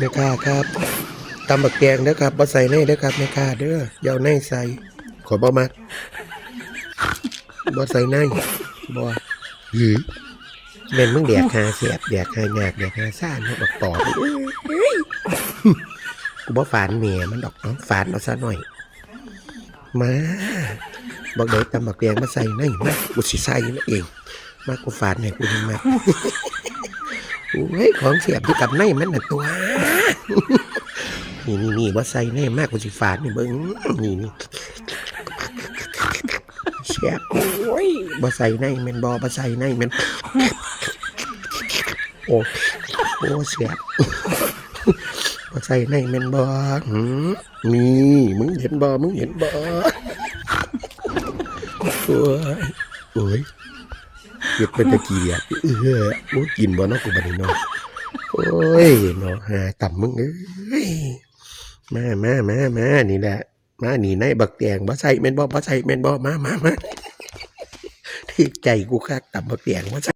ແມ່ຄ້າຄັບ ຕຳບັກແຕງເດີຄັບ ບໍ່ໃສ່ໃນເດີຄັບແມ່ຄ້າເດີ ຢ່າເອົາໃນໃສ່ ຂ້ອຍບໍ່ມັກ ບໍ່ໃສ່ໃນ ບໍ່ ຫື ແມ່ນມຶງແດກຫາແຊບ ແດກຫາຍາກ ແດກຫາຊາເນາະ ບັກປອບເອີຍ ກູບໍ່ຝານແມ່ມັນດອກ ເອົາ ຝານເອົາຊະໜ້ອຍ ມາ ບັກໃດຕຳບັກແຕງມາໃສ່ໃນ ມາ ກູຊິໃສ່ມັນເອງ ມາ ກູຝານໃຫ້ ກູຍັງມັກ ໂອ້ຍ ຂອງແຊບຢູ່ກັບໃນມັນນະຕົວ ນີ້ໆໆ ບໍ່ໃສ່ໃນ ມາ ກູຊິຝານໃຫ້ເບິ່ງ ນີ້ໆ ແຊບ ໂອ້ຍ ບໍ່ໃສ່ໃນແມ່ນບໍ່ ບໍ່ໃສ່ໃນແມ່ນ ໂອ້ ໂອ້ ແຊບ ບໍ່ໃສ່ໃນແມ່ນບໍ່ ຫື ນີ້ ມຶງເຫັນບໍ່ ມຶງເຫັນບໍ່ ໂອ້ຍ ໂອ້ຍ ເຮັດເປັນຕາຂີ້ດຽດ ເອີ ໂອ້ຍ ກິນບໍ່ເນາະ ກູບັດນີ້ເນາະ ໂອ້ຍ ເນາະ ຫາຕຳມຶງເອີຍ ມາ ມາ ມາ ມາ ນີ້ແຫຼະ ມາ ນີ້ ໃນບັກແຕງ ບໍ່ໃສ່ແມ່ນບໍ່ ບໍ່ໃສ່ແມ່ນບໍ່ ມາ ມາ ມາ ຖືກໃຈກູຄັກ ຕຳບັກແຕງ ບໍ່ໃສ່